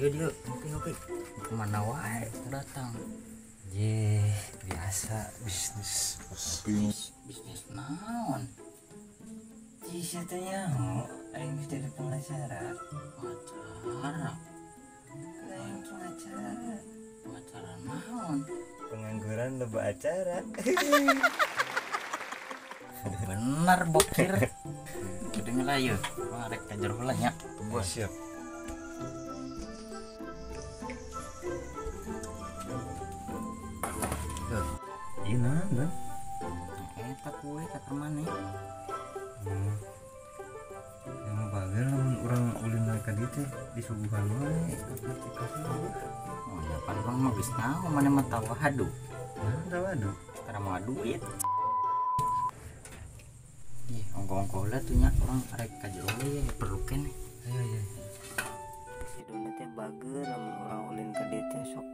Dieu dieu. Ngopi ngopi. Kemana wae datang? Ye, biasa bisnis. Bisnis naon? Ih, teh nyaho, aing geus jadi pengacara. Pengacara. Aing pengacara. Pengacara naon? Pengangguran loba acara. Bener bokir. Kedengar lah yeuh. Urang rek ka jero heula nya. Tungguan. Siap. Iya naon, Bang? Eta kue ka maneh. Yang mah bager lamun urang ulin ka dieu teh disuguhan wae aplikasi. Oh ya pan urang mah geus naon maneh mah tawadu. Naon tawadu? Karena mau duit. Ih, ongko-ongko lah tuh nya urang rek ka jero we perlu keneh. Ayo ayo. Si Dona teh bager lamun urang ulin ka dieu teh sok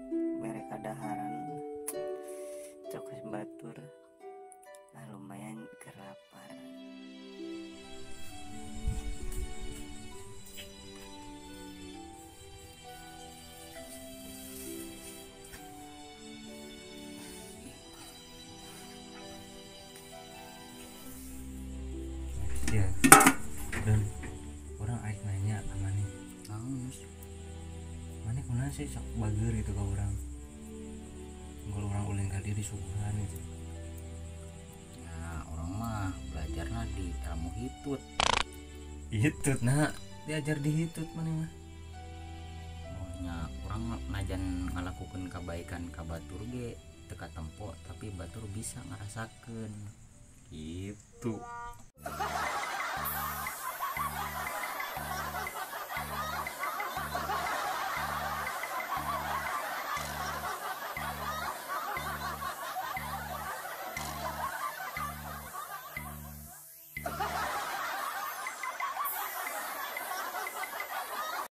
mere kadaharan. Cok batur. Lah lumayan kerapar. Ya, dan orang aik nanya sama nih. Naon? Mana kunaon sih sok bager gitu ke orang. Kalau orang ulin ka dieu disuguhan gitu. Ya, orang mah belajarna di ilmu hitut. Hitut nah, diajar di hitut mana mah. Oh nya, urang najan ngalakukeun kabaikan ka batur ge teu katempo, tapi batur bisa ngarasakeun. Gitu.